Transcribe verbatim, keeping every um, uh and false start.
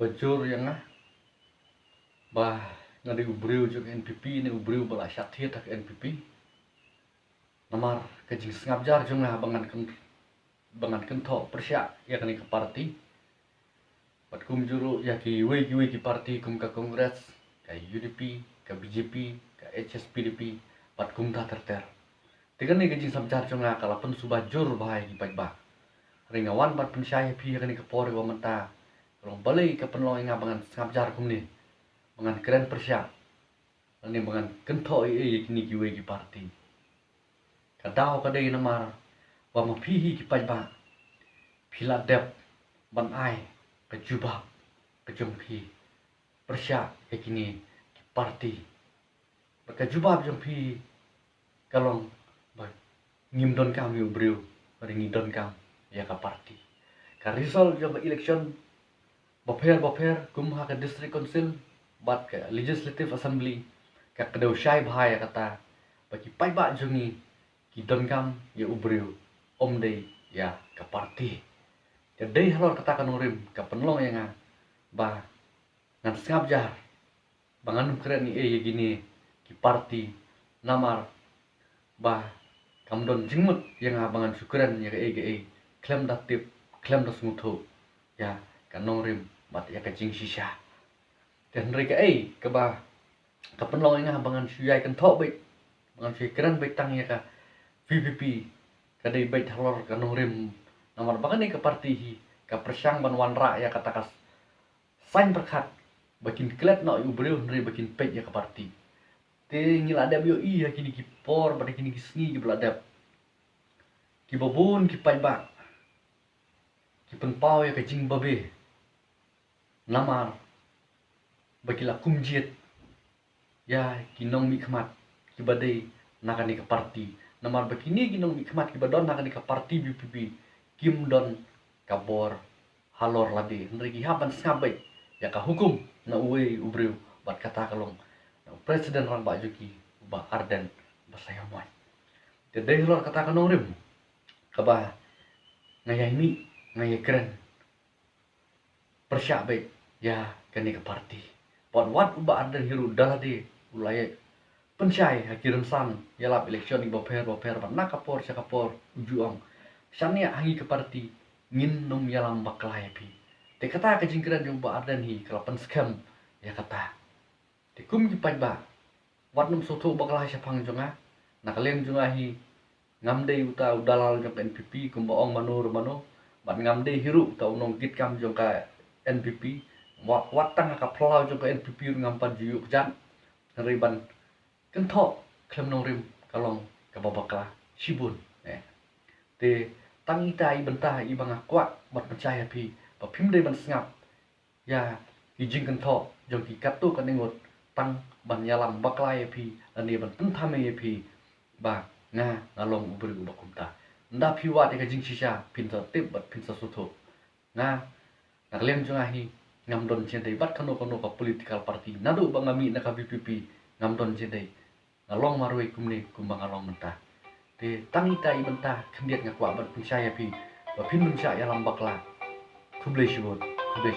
Ba jur ïa nga ba nga dei u briew jong N P P ne u briew ba la shah thied ha ka N P P. Namar ka jingsngap jar jong nga ba ngan kyn ba ngan kynthoh pyrshah ïa kane ka party. Bad kumjuh ruh ïa kiwei kiwei ki party kum ka Congress, ka U D P, ka B J P, ka H S P D P, bad kumta ter ter. Te kane ka jingsngap jar jong nga ka la pynsuba jur bha ïa ki paidbah. Hynrei nga wan ban pynshai ïa phi ha kane ka por ba mynta, ka long balei ka pynlong ïa nga ba ngan sngap jar kumne, ba ngan kren pyrshah, lane ba ngan kynthoh ei ei ïa kine kiwei ki party. Ka daw ka dei namar ba ma phi hi ki paidbah, phi la dep ban ai ka jubab ka jong phi pyrshah ïa kine ki party. Bad ka jubab jong phi ka long ba ngim donkam ïa u briew, bad ngi donkam ïa ka party. Ka result jong ka election bapher bapher kum ha ka District Council bad ka Legislative Assembly ka kdew shai bha ïa kata ba ki paidbah jong ngi ki donkam ïa u briew, ym dei ïa ka party. Te dei halor kata ka nongrim ka pynlong ïa nga ba ngan sngap jar ba ngan ym kren ei ei ïa kine ki party, namar ba kam don jingmut ïa nga ba ngan shu kren ïa kaei kaei khlem da tip, khlem da sngewthuh ïa ka nongrim bad ïa ka jingshisha. Te hynrei kaei kaba ka pynlong ïa nga ba ngan shu ïai kynthoh beit, ba ngan shu ïai kren beit tang ïa ka V P P, ka dei beit halor ka nongrim, namar ba kane ka party hi ka pyrshang ban wanrah ïa kata ka saiñ pyrkhat ba kin klet noh ïa u briew hynrei ba kin peit ïa ka party. Te ngi la dep ïohi ha kine ki por bad ha kine ki sngi kiba la dep, kiba bun ki paidbah ki pynpaw ïa ka jingbabe namar ba ki la kumjied ïa ki nongmihkhmat kiba dei na kane ka party. Namar ba kine ki nongmihkhmat kiba don na kane ka party V P P kim don ka bor halor lade, hynrei ki hap ban sngap beit ïa ka hukum na uwei u briew, bad kata ka long na u President rangbah jong ki, u Bah Ardent Basaiawmoit. Te dei halor kata ka nongrim kaba nga ïai mih, nga ïai kren pyrshah beit ïa kane ka party. Bad wat u Bah Ardent hi ruh da lade u la ïai pynshai ha ki rynsan ïalap election kiba pher ba pher, bad na ka por sha ka por u ju ong, shaniah ha ngi ka party, ngin nym ïalam bakla ïa phi. Te kata ka jingkren jong u Bah Ardent hi ka la pynskhem ïa kata. Te kum ki paidbah, wat nym sngewthuh bakla shaphang jong nga. Na ka liang jong nga hi, ngam dei uta u dalal jong ka N P P kumba ong mano re mano, bad ngam dei hi ruh uta u nongkitkam jong ka N P P. Wat, wat tang ha ka phyllaw jong ka N P P ruh ngam pat ju ïoh kjat. Hynrei ban kynthoh khlem nongrim ka long kaba bakla shibun, eh. Te tang ita i bynta iba nga kwah ban pynshai ha phi ba phim dei ban sngap ïa ki jingkynthoh jong ki katto katne ngut tang ban ïalam bakla ïa phi lane ban pynthame ïa phi ba nga, nga long u briew uba kumta. Ynda phi wad ïa ka jingshisha phin sa tip bad phin sa sngewthuh. Nga, na ka liang jong nga hi, ngam don jingdei bad kano kano ka political party. Naduh ba nga mih na ka V P P ngam don jingdei. Nga long marwei kumne kumba nga long mynta. Te tang ita i bynta khyndiat nga kwah ban pynshai ïa phi ba phin pynshah ïalam bakla. Khublei shibun, khublei.